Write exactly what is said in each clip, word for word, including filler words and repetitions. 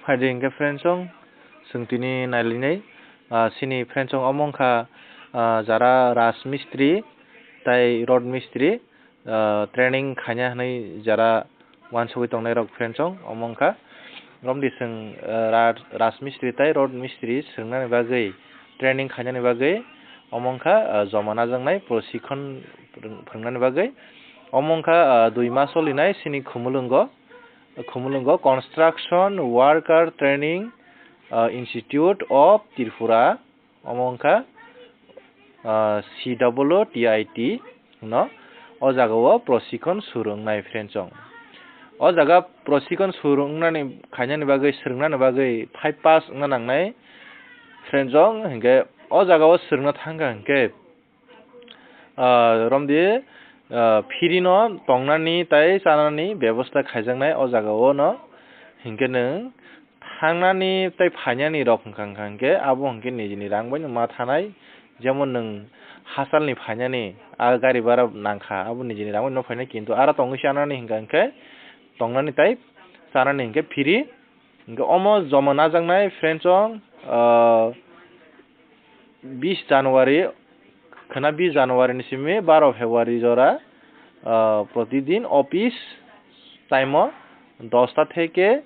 Hai di hingke friends chong, chwng tini nailainai, ah, chini friends chong omo wngkha, ah, jara Raj Mistri tai Rod Mistri, ah, training khaina hinui jara wansugui tongnai rok friends chong omo wngkha. Romdi chwng, ah, Ra-, Raj Mistri tai Rod Mistri swrwngnani bagwi, training khainani bagwi omo wngkha, ah, joma najaknai prosikon phwrwng-, phwrwngnani bagwi. Omo wngkha, ah, dui mas solinai chini Khumulwngo. Khumulwngo Construction Worker Training, ah, Institute of Tripura, omo wngkha, ah, C W T I T no, o jaga o prosikon suru wngnai friends chong. O jaga prosikon suru wngnani khainani bagwi, swrwngnani bagwi five pass wngna nangnai friends chong, hinkhe o jaga o swrwngna thangkha hinkhe, ah, romdi, ah, free no tongnani tai chanani bebosta khaijaknai o jaga o no. Hinkhe nwng thangnani tai phainani rok wngkha, wngkha hinkhe abo hinkhe nijini rang bai no ma thanai. Jemon nwng hachal ni phainani, ah, gari bara nangkha, abo nijini rang bai no phainai, kintu aro tongwi chanani hinkha hinkhe tongnani tai chanani hinkhe free. Hinkhe omo joma najaknai friends chong, ah, bis January, khwna bis January ni simi baro February jora, ah, protidin office time o dosta theke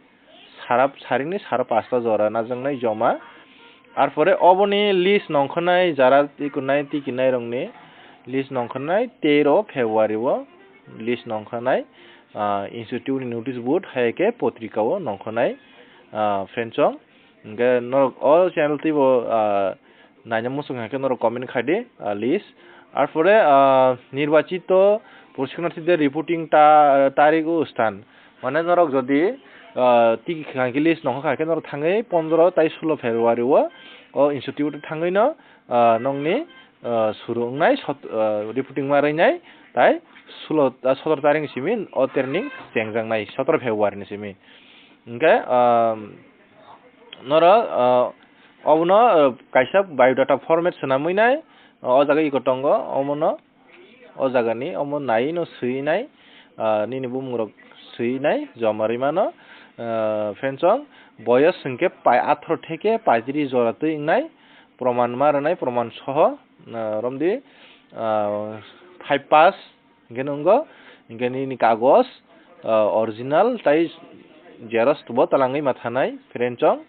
sarap-, saringni sara pasta jora najaknai joma. Arpore oboni list nongkhornai jara tikunai tikinai rokni list nongkhornai tero February o list nongkhornai, ah, institute ni notice board hai khe potrika o nongkhornai, ah, friends chong. Hinkhe norok o channel twibo, ah, naina muchung hinkhe norok comment khai di, ah, list. Arpore, ah, nirbachito proshikshonarthide reporting ta-, tarik o sthan. Mane norok jodi, ah, tiki kha hinkhe list nongkha hinkhe norok thangwi pondro tai sulo February o, o institute thangwi no, ah, nongni, ah, suru wngnai sot-, ah, reporting ma rwnai tai sulo, ah, sotoro tarik ni simi o training chengjaknai sotoro February ni simi. Hinkhe, ah, norok, ah, obono, ah, kaisa biodata format swnamwi nai, o jaga iko tongo, omono, o jagani omo nai no swi nai, ah, nini bumung rok swi nai, joma rwi mano, ah, friends chong, boyos hinkhe pai atharo theke paitris jora twi wngnai, proman ma rwnai, proman soho, ah, romdi, ah, five pass, hinkhe nungo, hinkhe nini kagos, ah, original tai xerox bo talangwi ma thanai, friends chong.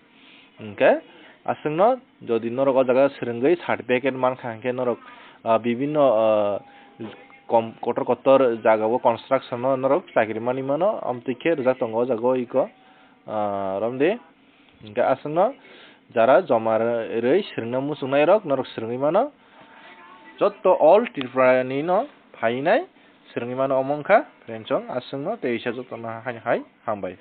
Hinkhe aswkno jodi norok o jaga swrwngwi certificate mankha hinkhe norok, ah, bibinno, ah, kom-, kotor kotor jaga o construction o norok chakri manwi mano, amtwi khe rwjak tongo o jaga o iko, ah, romdi. Hinkhe aswkno jara joma rwi swrwngna muchungnairok norok swrwngwi mano. Jotto all Tripura ni no phainai swrwngwi mano omo wngkha friends chong aswkno tei isa jotono hai hai hambai.